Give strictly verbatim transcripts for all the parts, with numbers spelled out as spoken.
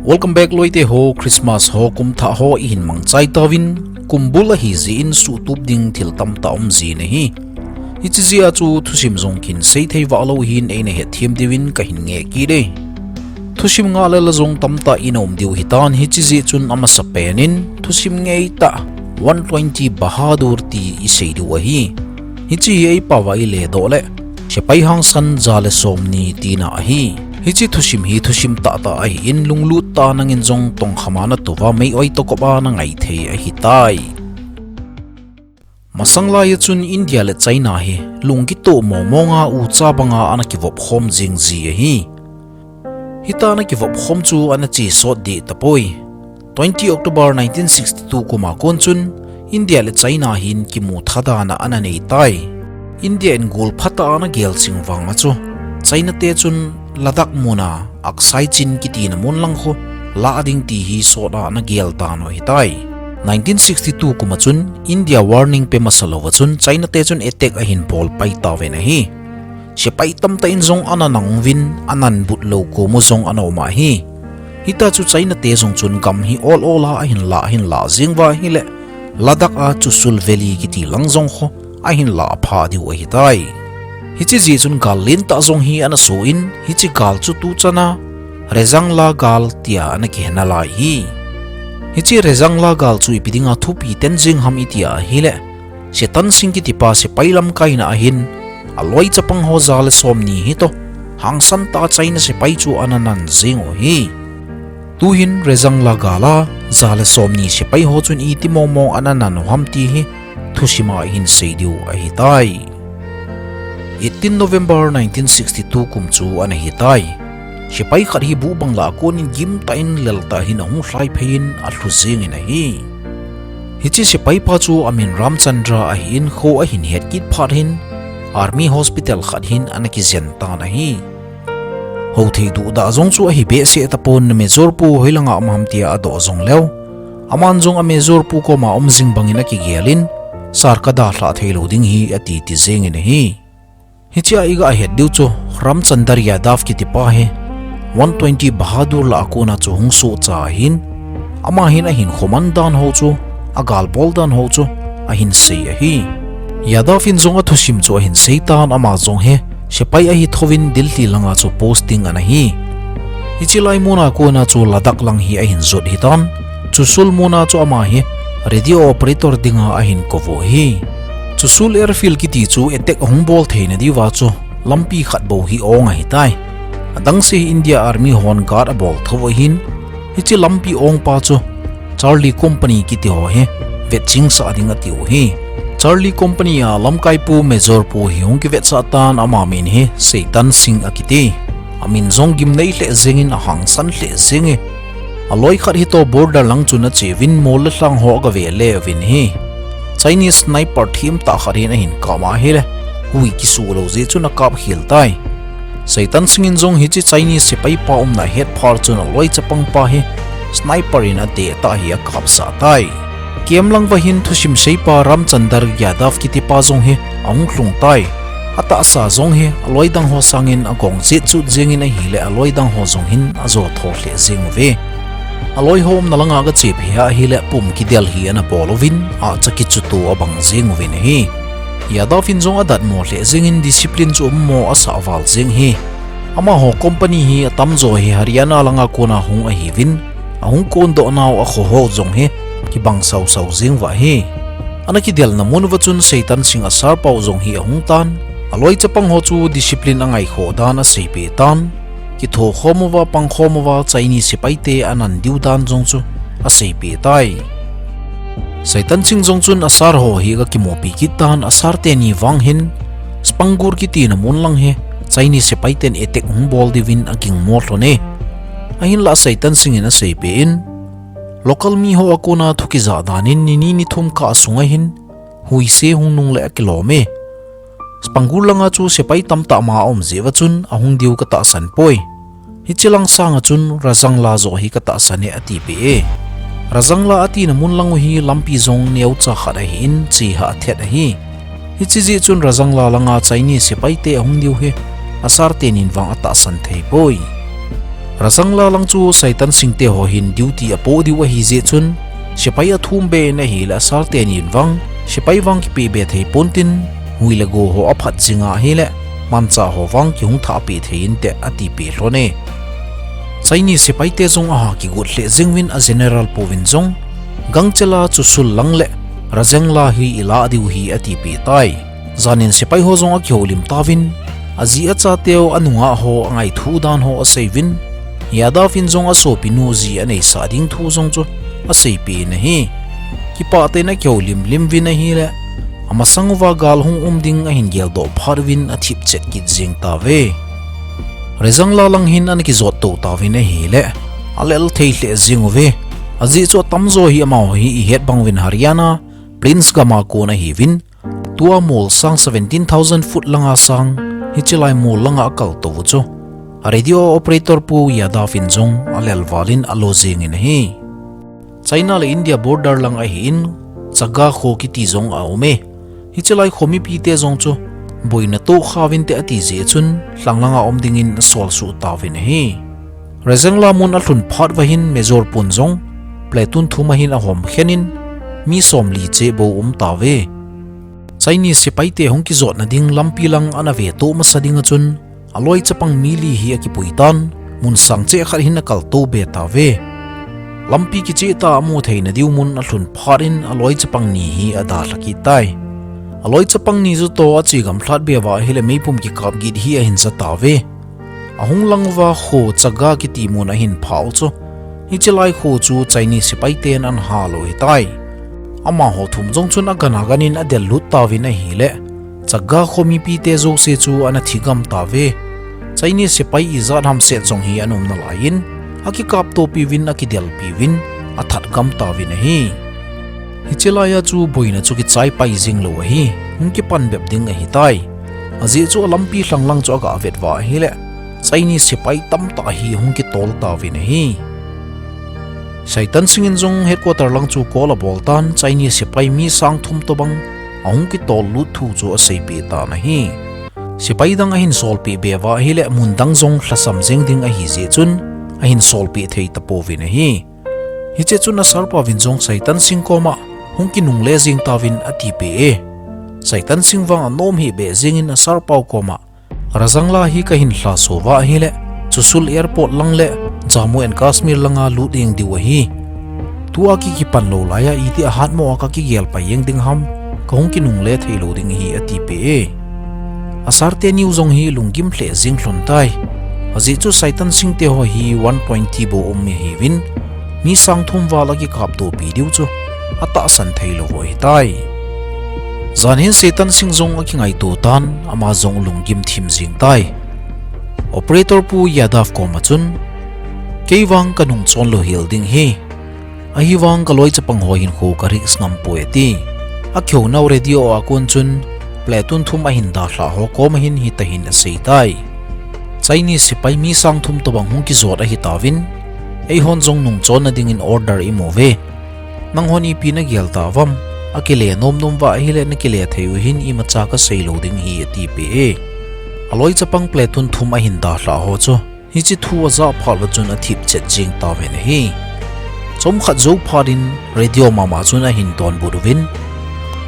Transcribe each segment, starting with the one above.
Welcome back loite ho, Christmas ho, kum thah ho ihin mangchai tauvin, kum bul ahi jeh in suhtup ding thil tamtah um jin ahi. Hiche jeh a chu thusim jong kin seithei vah lou hin eina hetthem diuvin kahin ngeh kit e. Thusim ngah le la jong tamtah ina um diu hitan, hiche jeh chun amasapen in thusim ngeitah one twenty Bahadur ti isei diu ahi. Hiche hi eipao va iledoh le, sepai hangsan ja le somni tina ahi. Hiche thusim hi thusim tahtah ahin, lunglut tah a nangin jong tongkhama natou va, mei-oi toh kop a nangai thei ahitai. Masang lai a chun India le China hi lungkitoh mongmong a ucha banga ana kivop khom jing ji ahi. Hitia ana kivop khom chu ana chesot deh tapoi. Twenty October nineteen sixty-two kum a kon chun India le China hin kimu thadan a ana neitai. India in gol phatah a ana gelching vang a chu China te chun Ladakh mun a Aksai Chin kitina mun lang khu lah ding ti hi sot a ana gel tan u ahitai. Nineteen sixty-two kum a chun India warning pe masa lou va chun China te chun attack ahin bol pai tauvin ahi. Sepai tamtah in jong ana nang uvin, anan but lou kom u jong ana um ahi. Hitia chu China te jong chun gam hi ol ol a ahin lah, ahin lah jing uva ahile, Ladakh a Chushul Valley kiti lang jong khu ahin lah phah diu ahitai. Hiche jeh chun gal lentah jong hi ana so in, hiche gal chu tuchan a Rejangla gal tia ana kihe nalai hi. Hiche Rejangla gal chu ipi dinga thupi ten jing ham iti a ahile, Setan Singh kitipa sepai lamkaina ahin, aloi chapang ho ja le somni hitoh, hangsan tah a China sepai chu ana nan jing u ahi. Tuhin Rejangla gal a ja le somni sepai ho chun iti mongmong ana nan u ham ti hi thusim a ihin sei diu ahitai. Eighteen November nineteen sixty-two kum chu ana hitai. Sepai khat hi buh bangla a kon in gimtah in leltah hin ahung lhai phei in alhu jing in ahi. Hiche sepai pa chu amin Ramchandra ahin, kho ahin het kit phat hin army hospital khat hin ana kijen tan ahi. Houthei duhdah jong chu ahi behseh tapon, Major pu hoilanga um ham tia adoh jong leu, aman jong a Major pu koma um jing bangin akigel in, Sir, kadalhah theilou ding hi, ati ti jeng in ahi. Hichea iga het diu chu Ramchandar Yadav kitipa hi one twenty Bahadur lah a kona chu hung sohcha ahin, ama hin ahinkho man dan ho chu, agalbol dan ho chu ahin sei ahi. Yadav in jong athusim chu ahin sei tan, ama jong hi sepai ahi thouvin Delhi langa chu posting ana hi. Hiche lai muna kona chu Ladakh lang hi ahin jot hitan, Chushul muna chu ama hi radio operator dinga ahin kou u ahi. Chushul airfield kiti chu attack ahung bol theina diuva chu lampi khat bou hi ong ahitai. Adangse hi India Army hon guard abol thou ahin, hiche lampi ong pa chu Charlie Company kiti ho hi vetchingsah ding atiu ahi. Charlie Company a lamkaipu Major pu hi hung kivetsah tan, ama min hi Setan Singh akiti. Amin jong gimnei lheh jengin ahangsan lheh jenge. Aloi khat hitoh border lang chun acheuvin mol le lhang ho agave le uvin ahi. Chinese sniper themtah khat hin ahin kap ma ahile, hui kisuh lou jeh chun akap khel tai. Setan Singh in jong hiche Chinese sepai pa umna ahet phat chun aloi chapang pa hi sniper in adeh tah hi akapsah tai. Camp lang uva hin thusim seipa Ramchandar Yadav kitipa jong hi ahung lhung tai. Atahsa jong hi aloi dang ho sangin agong chetchut jengin ahile, aloi dang ho jong hin ajo tho lheh jeng uve. Aloi ho umna langa agache phei a ahile pum kidel hi ana bol uvin, acha kichuto abang jeng uvin ahi. Yadav in jong adatmo lheh jengin discipline chu ummo asah val jeng ahi. Amaho company hi atamjo hi Haryana langa kona hung ahiuvin, ahung kondoh nau akho ho jong hi kibang sausau jeng uva ahi. Ana kidelna mun uva chun Setan Singh a sir pau jong hi ahung tan, aloi chapang ho chu discipline angaikhoh dan aseipeh tan, kithokhom uva, pangkhom uva, Chinese sepaite anan diu dan jong chu aseipeh tai. Setan Singh jong chun a sir ho hi aga kimupi kit tan, a sir teni vang hin Spangur kitina mun lang hi Chinese sepaiten attack hung bol diuvin agingmo lhon e. Ahinlah Setan Singh in aseipeh in, local miho a kona thu kijah danin nini nithum kah sunga hin huise hung nung le akilom e. Spangur langa chu sepai tamtah ma aum jeh uva chun ahung diu katahsan poi. Hiche lang sanga chun Rajangla joh hi katahsan e atipeh e. Rajangla atina mun lang u hi lampi jong neocha khat ahin, che hah thet ahi. Hiche jeh chun Rajangla langa Chinese sepaite ahung diu hi a sir tenin vang atahsan thei poi. Rajangla lang chu Saitan Singh te ho hin duty apoh diu ahi jeh chun, sepai athum be in ahile asar teni in vang, sepai vang kipeh be thei pontin, hui le go ho aphat jing ahile, manchah ho vang kihung thah peh thei inte ati peh lhon e. Chinese sepai te jong aha kigot lheh jing uvin a general pu vin jong, gangchel a Chushul lang le Rajangla hi ilah diu ahi ati peh tai. Jan in sepai ho jong akihoulim tauvin, ajih achate u anungah ho angaithu dan ho asei uvin, Yadav in jong asopinu ji aneisah ding thu jong chu asei peh in ahi. Kipah tah in akihoulim lim uvin ahile, amasang uva gal hung um ding ahin geldoh phat uvin athip chet kit jing tauve. Rajangla lang hin ana kijot tou tauvin ahile, alel thei lheh jing uve. Ajeh chu atamjo hi amaho hi ihet bang uvin Haryana, Plains gam a kon ahiuvin, tua mol sang seventeen thousand foot langa sang, hiche lai mol langa akal tou u chu a radio operator pu Yadav in jong alel val in alo jing in ahi. China le India border lang ahin, Chaga kho kiti jong aum e. Hiche lai kho mipi te jong chu boina toh kha uvin te ati jeh chun, lhang langa um ding in asol suh tauvin ahi. Rajangla mun alhun phat uva hin Major pun jong platoon thum ahin ahom khen in, mi somli cheh bou um tauve. Chinese sepai te hung kijot na ding lampi lang ana ve toh masa ding a chun, aloi chapang mi li hi akipui tan, mun sang cheh khat hin akal tou be tauve. Lampi kicheh tah a amu thei na diu mun alhun phat in aloi chapang ni hi adalha kit tai. Aloi chapang ni chu toh ache gamlhat be uva ahile meipum kikap git hi ahin ja tauve. Ahung lang uva kho Chaga kiti mun ahin phah u chu, hiche lai kho chu Chinese sepai ten ana hal u ahitai. Amaho thum jong chun agan agan in adel lut tauvin ahile, Chaga kho mipi te jouse chu ana thi gam tauve. Chinese sepai ijat hamset jong hi ana um nalai in, akikap topi uvin akidelpi uvin, athat gam tauvin ahi. Hiche lai a chu boina chu kichai pai jing lou ahi, hung kipan bep ding ahitai. Ajeh chu alampi lhang lang chu aga vet uva ahile, Chinese sepai tamtah hi hung kitol tauvin ahi. Saitan Singh in jong headquarter lang chu call abol tan, Chinese sepai mi sang thum tobang ahung kitol lut thu chu asei peh tan ahi. Sepai dang ahin sol peh be uva ahile mun dang jong lhasam jeng ding ahi jeh chun, ahin sol peh thei tapouvin ahi. Hiche chun asarpa vin jong Saitan Singh koma hung kinungle jeng tauvin ati peh e. Saitan Singh vang anom hih beh jeng in asarpa u koma, Rajangla hi kahin lhaso uva ahile, Chushul airport lang le Jammu and Kashmir langa lut jeng diu ahi. Tua ki kipan lou lai a iti ahat mo a kakigel pai jeng ding ham, kahung kinungle thei lou ding ahi ati peh e. Asar teni u jong hi lunggim lheh jeng lhon tai. Ajeh chu Saitan Singh te ho hi one twenty bou um mi ahiuvin, mi sang thum val akikap topi diu chu atahsan thei lou u ahitai. Jan hin Saitan Singh jong akingaito tan, ama jong lunggim thim jeng tai. Operator pu Yadav koma chun, kei vang kanung chon lou hel ding ahi. Ahivang kaloi chapang ho hinkho ka risk ngam poi ati. Akihounau radio a kon chun platoon thum ahin dalhah ho koma hin hitahin asei tai. Chinese sepai mi sang thum tobang hung kijot ahi tauvin, eihon jong nungchon na dingin order imu uve. Nanghon ipi nagel tauvam, akile nom nom uva ahile nakile thei u hin imacha kasei lou ding ahi ati peh e. Aloi chapang platoon thum ahin dalhah ho chu hiche thu ajah phat uva chun athip chet jeng tauvin ahi. Chomkhat jou phat in radio mama chun ahin donbut uvin,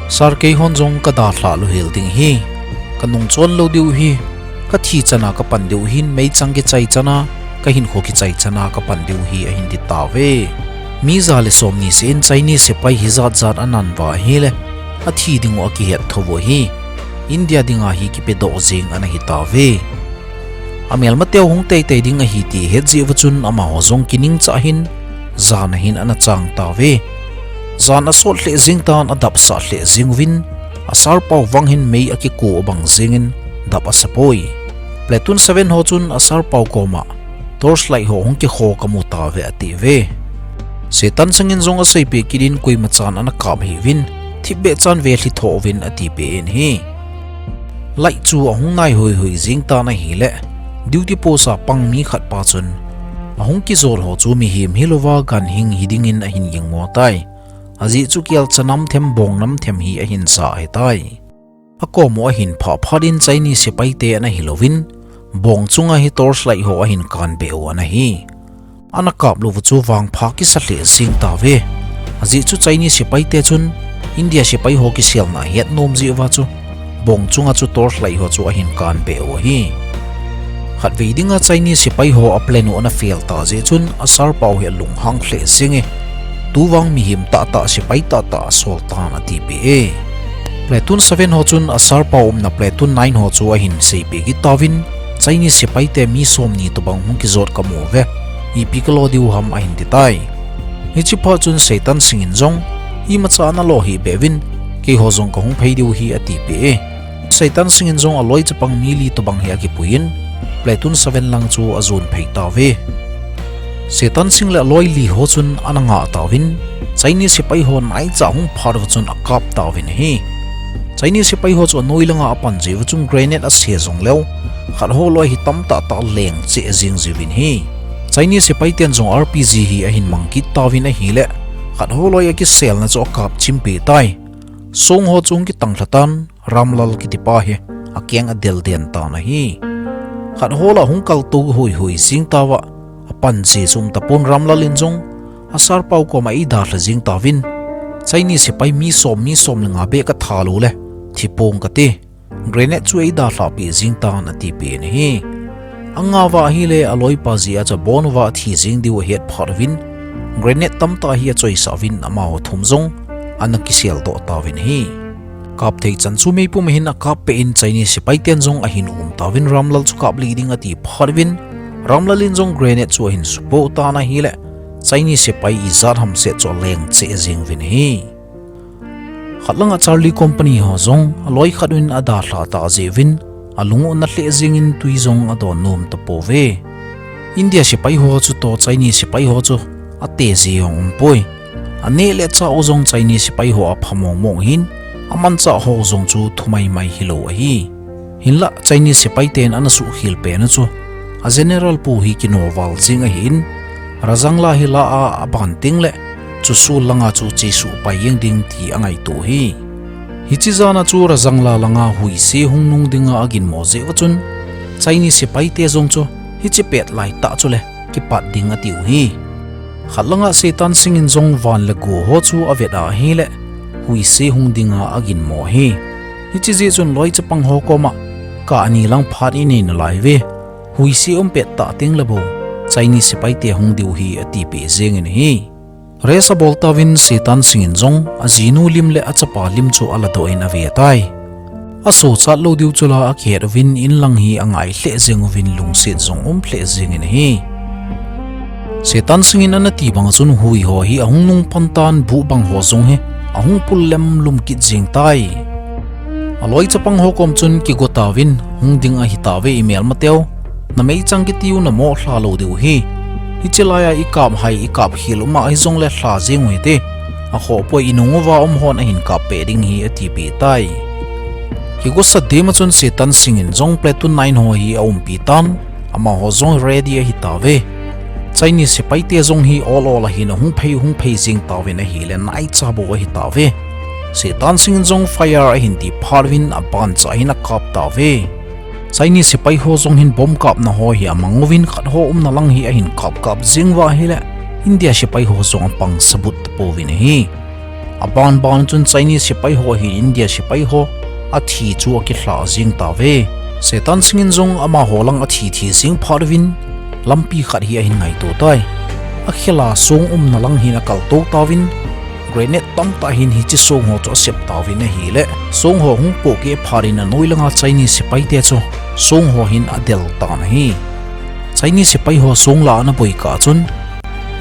Sir, keihon jong kadalhah lou hel ding ahi. Kanungchon lou diu ahi. Kathi chana kapan diu ahin, meichang kichai chana, kahinkho kichai chana kapan diu ahi ahin ti tauve. Mi ja le somni seh in Chinese sepai hijat jat anan uva ahile, athi dingu akihet thou u ahi. India dinga hi kipedoh jeng ana hi tauve. Amelmateu hung teitei ding ahi ti ahet jeh uva chun amaho jong kiningchah hin, jan ahin ana chang tauve. Jan asot lheh jeng tan adapsah lheh jeng uvin, asarpau vang hin mei akiko abang jengin dap asapoi. Platoon seven ho chun asarpau koma, torch light ho hung kikho kamu tauve atiuve. Seitan Singh in jong aseipeh kit in koima chan ana kap hih uvin, thipbeh chan velhi tho uvin atipeh in ahi. Light chu ahung nai hoihoi jeng tan ahile, duty post a pang mi khat pa chun, ahung kijol ho chu mihem hilouva ganhing hidingin ahin gingmo tai. Ajeh chu kelcha namthem bong namthem hi ahin sa ahitai. Akom u ahin phah phat in Chinese sepaite ana hilouvin, Bong chunga hi torchlight ho ahin kan be u ana hi. Ana kap lou u chu vangpha kisa lheh jing tauve. Ajeh chu Chinese sepai te chun India sepai ho kiselna ahet nom jeh uva chu bong chunga chu torchlight ho chu ahin kan be u ahi. Khatvei dinga Chinese sepai ho a plan u ana fail ta jeh chun Asarpao hi alunghang lheh jenge. Tuvang mihem tahtah sepai tahtah asol tan atipeh e. Platoon seven ho chun Asarpao umna Platoon nine ho chu ahin seipeh kit tauvin, Chinese sepai te mi somni tobang hung kijot kamu uve. Ipi kalo diu ham ahin titai. Hiche phat chun Seitan Singh in jong, imacha nalo hih beh uvin, keiho jong kahung phei diu ahi atipeh e. Seitan Singh in jong aloi chapang mi li tobang hi akipuiyin, Platoon seven lang chu ajon phei tauve. Seitan Singh le aloi li ho chun ana ngah tauvin, Chinese sepai ho naicha ahung phat uva chun akap tauvin ahi. Chinese sepai ho chu anoi langa apan jeh uva chun grenade ase jongleu, khat ho loi hi tamtah tah leng cheh jing jiuvin ahi. Chinese sepai ten jong R P G hi ahin mang kit tauvin ahile, khat ho loi akiselna chu akap chim peh tai. Song ho chu hung kitang lha tan, Ramlal kitipa hi akeng adel den tan ahi. Khat ho lah hung kaltou hoi hoi jing tauva, apan jeh chu um tapon Ramlal in jong Asarpao koma eidalha jing tauvin, Chinese sepai mi som mi som le nga beh katha lou le thi pong kate, grenade chu eidalhah peh jing tan atipeh in ahi. Angah uva ahile aloipa jeh a chu abon uva athi jing diu ahet phat uvin, grenade tamtah hi achoisah uvin amaho thum jong ana kiseldoh tauvin ahi. Kap thei chan chu meipum ahin akap peh in Chinese sepai ten jong ahin um tauvin Ramlal chu kap lih ding ati phat uvin, Ramlal in jong grenade chu ahin supoh tan ahile, Chinese sepai ijat hamset chu aleng cheh jeng uvin ahi. Khat langa Charlie Company ho jong aloi khat uvin adalhah tah jeh uvin, alung u ana lheh jengin twi jong adon nom tapouve. India sepai ho chutoh Chinese sepai ho chu ate ji jong umpoi. Aneh le achah u jong Chinese sepai ho apha mong mong ahin, amanchah ho jong chu thu mai mai hilou ahi. Hinlah Chinese sepai ten ana suhkhel pen u chu, a general pu hi kinoval jing ahin, Rajangla hi la a aban teng le, chuche langa chu chesuh pai jeng ding ti angaito ahi. Hiche jan a chu Rajangla langa huise hung nung dinga aginmo jeh uva chun, Chinese sepai te jong chu hiche pet laitah chule kipat ding atiu ahi. Khat langa Seitan Singh in jong van le go ho chu avet a ahile, huise hung dinga aginmo ahi. Hiche jeh chun loi chapang ho koma, kah ani lang phat inei nalai uve. Huise um pet tah teng le bou, Chinese sepai te hung diu ahi atipeh jengin ahi. Race abol tauvin Seitan Singh in jong ajinu lim le achapa lim chu aladoh in avetai. Asochat lou diu chu la akihet uvin in lang hi angai lheh jeng uvin lungset jong um lheh jengin ahi. Seitan Singh in anati banga chun hui ho hi ahung nung pan tan buh bang ho jong hi ahung pul lem lum kit jeng tai. Aloi chapang ho kom chun kigo tauvin hung ding ahitauve imelmateu. Na meichang kitiu namoh lha lou diu ahi. Hiche laia ikap hai ikap khel uma hijongle lha jeng u hite. Akhoh poi inung uva um hon ahin kap peh ding ahi atipeh tai. Kigosa dema chun Seitan Singh in jong Platoon nine ho hi aumpi tan. Amaho jong ready ahitauve. Chinese sepai te jong hi ol ol ahin ahung phei hung phei jeng tauvin ahile naicha bou ahitauve. Seitan Singh in jong fire ahin ti phat uvin abancha ahin akap tauve. Chinese sepai ho jong hin bomb kapna ho hi amang uvin khat ho umna lang hi ahin kap kap jeng uva ahile India sepai ho jong apang sabut tapouvin ahi. Aban ban chun Chinese sepai ho hin India sepai ho athi chu akilha jeng tauve. Seitan Singh in jong amaho lang athi thi jeng phat uvin lampi khat hi ahin ngaito tai. Akhel a song umna lang hin akaltou tauvin grenade tamtah hin hiche song ho chu asep tauvin ahile song ho hung pohkeh phat in anoi langa Chinese sepai te chu song ho hin adel tan ahi. Chinese sepai ho song la ana boi kah chun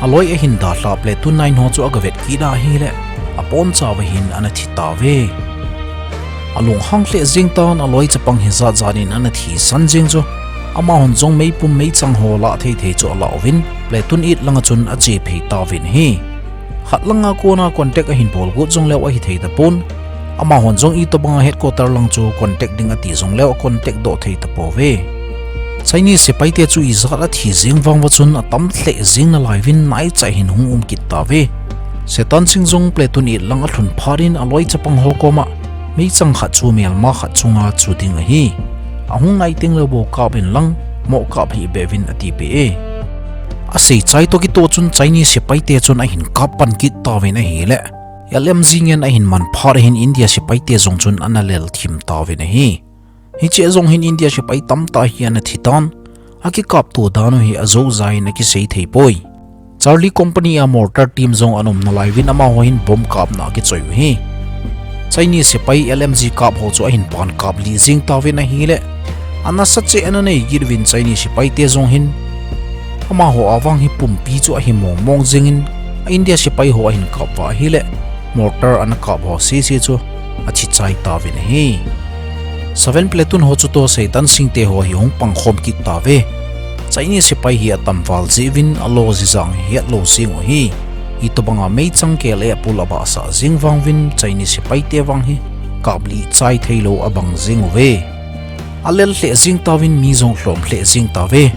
aloi ahin dalha Platoon nine ho chu agavet kit a ahile abonchauva hin ana thi tauve. Alunghang lheh jeng tan aloi chapang hi jat jat in ana thisan jeng chu amahon jong meipum meichang ho lah thei thei chu alah uvin Platoon eight langa chun ache phei tauvin ahi. Khat langa kona contact ahin bol got jongleu ahithei tapon. Amahon jong itobanga headquarter lang chu contact ding ati jongleu acontact doh thei tapouve. Chinese sepai te chu ijat athi jeng vang uva chun atam lheh jeng nalai uvin naicha hin hung um kit tauve. Seitan Singh jong Platoon eight lang alhun phat in aloi chapang ho koma meichang khat chu melma khat chunga chu ding ahi. Ahung nai teng leh bou kap in lang, mo kap hih beh uvin atipeh e. Asei chai toh kitoh chun Chinese sepai te chun ahin kap pan kit tauvin ahileh, L M G ngen ahin man phat hin India sepai te jong chun ana lel thim tauvin ahi. Hiche jong hin India sepai tamtah hi ana thi tan, akikap to dan u hi ajoh jeh in akisei thei poi. Charlie Company a mortar team jong ana um nalai uvin amaho hin bomb kapna akichoi u ahi. Chinese sepai L M G kap ho chu ahin pan kap lih jing tauvin ahileh, ana sa cheh ana nei kit uvin Chinese sepai te jong hin amaho a vang hi pumpi chu ahi mong mong jing in, a India sepai ho ahin kap uva ahileh, mortar ana kap ho sese chu athi chai tauvin ahi. Seven platoon ho chu toh Seitan Singh te ho hi hung pang khom kit tauve. Chinese sepai hi atam val jeh uvin alo jijang hi het lou jing u ahi. Hitobang a meichang kel e apul abahsah jing vang uvin Chinese sepai te vang hi kap lih chai thei lou abang jing uve. Alel lheh jing tauvin mi jong lhom lheh jing tauve.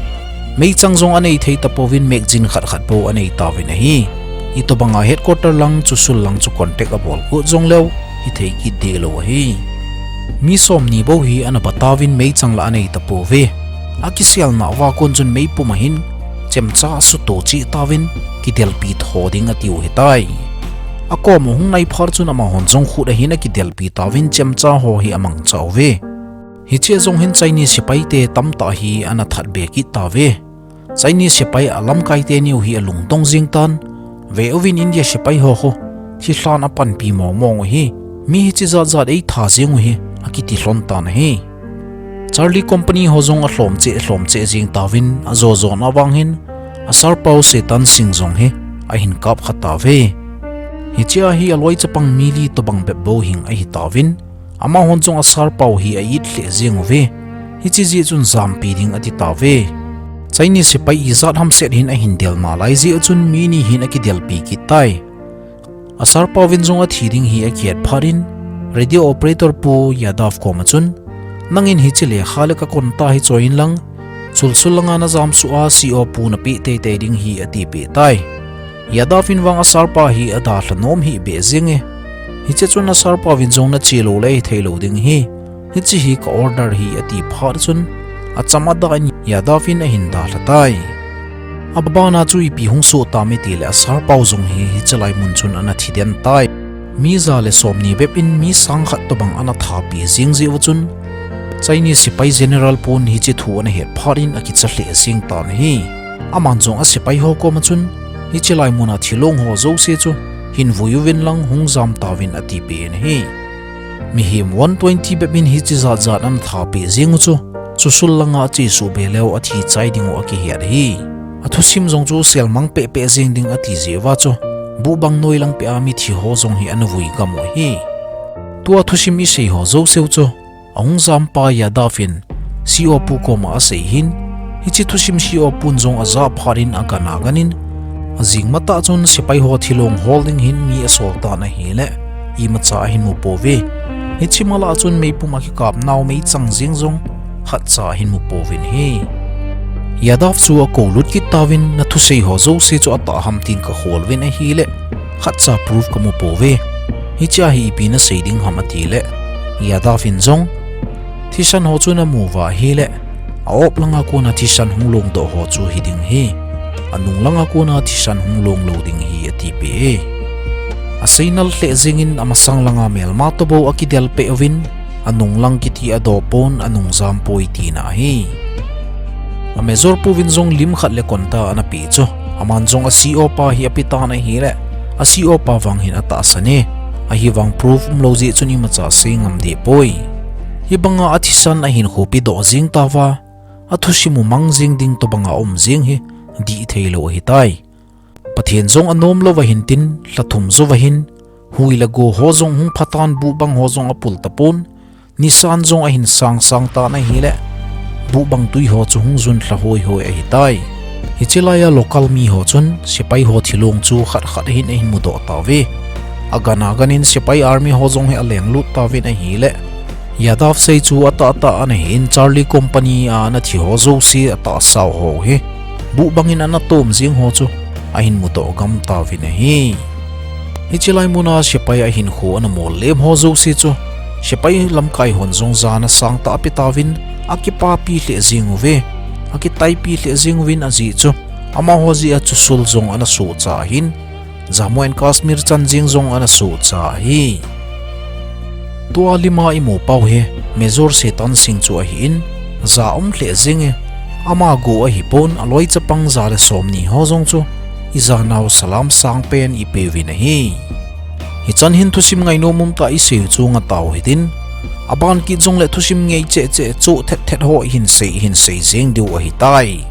Meichang jong anei thei tapouvin magazine khat khat bou anei tauvin ahi. Hitobang a headquarter lang chu sul lang chu contact abol kit jong leu, hithei kit deh lou ahi. Mi somni bou hi ana ba tauvin meichang la anei tapouve. Akiselna uva kon chun meipum a hin chemcha asuto cheh tauvin kidelpi tho ding atiu ahitai. Akom u hung nai phat chun amahon jong khut a hin akidelpi tauvin chemcha ho hi amangcha uve. Hiche jong hin Chinese sepai te tamtah hi ana that be kit tauve. Chinese sepai a lamkai teni u hi alungdong jing tan, ve uvin India sepai ho khu thilhan apanpi mong mong u ahi. Mi hiche jat jat eitha jing u hi akiti lhon tan ahi. Charlie Company ho jong alhom cheh lhom cheh jing tauvin ajo jona vang hin asarpau Seitan Singh jong hi ahin kap kha tauve. Hiche a hi aloi chapang mi li tobang bep bou hing ahi tauvin, amahon jong asarpau hi a-it lheh jing uve. Hiche jeh chun jampi ding ati tauve. Chinese sepai ijat hamset hin ahin del nalai jeh chun mi ni hin akidelpi kit tai. Asarpau vin jong athi ding hi akihet phat in, radio operator Pu Yadav koma chun, nangin hiche lekha le ka contact hi choi in lang, sulsul langa najam suh a C O Pu napeh teitei ding hi atipeh tai. Yadav in vang asarpa hi adalha nom hih beh jing e. Hiche chun asarpa vin jong nache lou le hithei lou ding ahi. Hiche hi ka order ahi ati phat chun acham adah in Yadav in ahin dalha tai. Abana chu ipi hung soh tam iti leh asarpau jong hi hiche lai mun chun ana thi den tai. Mi ja le somni bep in mi sang khat tobang ana thatpi jing jeh uva chun Chinese sepai general pun hiche thu ana het phat in akicha lheh jing tan ahi. Aman jong asepai ho koma chun hiche lai muna thilong ho jouse chu hin vui uvin lang hung jam tauvin atipeh in ahi. Mihem one twenty bep in hiche jat jat ana thatpeh jing u chu, chusul langa achesuh be leu athi chai ding u akihet ahi. Athusim jong chu selmang pehpeh jeng ding ati jeh uva chu, buhbang noi lang peh a mithi ho jong hi ana vui gam u ahi. Tua thusim isei ho jouse u chu, ahung jampa Yadav in C O Pu koma asei hin, hiche thusim C O Pun jong ajah phat in agan agan in, ajing matah chun sepai ho thilong hol ding hin mi asol tan ahileh, imacha ahin mu pouve. Hiche malah chun meipum a kikap nau meichang jeng jong khatcha ahin mu pouvin ahi. Yadav chu akou lut kit tauvin, nathusei ho jouse chu atah ham tin kakhol uvin ahileh, khatcha proof kamu pouve. Hichea hi ipi nasei ding ham atileh, Yadav in jong thisan ho chu namu uva ahileh, a-op langa kona thisan hung longdoh ho chu hiding ahi. Anung langa kona thisan hung long lou ding ahi atipeh e. Aseinal lheh jengin amasang langa melma tobou akidelpeh uvin, anung lang kiti adoh pon anung jam poi tina ahi. A-major pu vin jong lim khat le contact anapeh chu, aman jong a-C O pa hi apetan ahileh, a-C O pa vang hin atahsan e, ahivang proof umlou jeh chun imacha sei ngam deh poi. Hibanga athisan ahinkho pedoh jeng tauva, athusim u mang jeng ding tobanga um jeng hi dih theilou ahitai. Pathen jong anom louva hintin, lha thum jouva hin, hui le go ho jong hung phatan, buhbang ho jong apul tapon, nisan jong ahin sangsang tan ahileh, buhbang twi ho chu hung jun lha hoi hoi ahitai. Hiche laiya local mi ho chun sepai ho thilong chu khat khat ahin ahin mudoh tauve. Agan agan in sepai army ho jong hi alenglut tauvin ahileh, Yadav sei chu atahtah anahin Charlie Company a anathi ho jouse atahsau ho hi, buhbang in anatom jeng ho chu ahin mudoh gam tauvin ahi. Hiche lai muna sepai ahinkho anamol lem ho jouse chu sepai lamkai hon jong jana sangtah apetauvin, akipapi lheh jeng uve, akitaipi lheh jeng uvin ajeh chu, amaho jeh a chu sul jong ana sohcha ahin, Jammu and Kashmir chan jeng jong ana sohcha ahi. Tua lima imu pau hi Major Setan Singh chu ahin, ja um lheh jenge, ama go ahipon aloi chapang ja le somni ho jong chu ijanau salam sangpen ipeuvin ahi. Hichan hin thusim ngainom umtah isei u chu ngatau hitin, aban kit jongle thusim ngei cheh cheh chu thet thet ho ihin sei ihin sei jeng diu ahitai.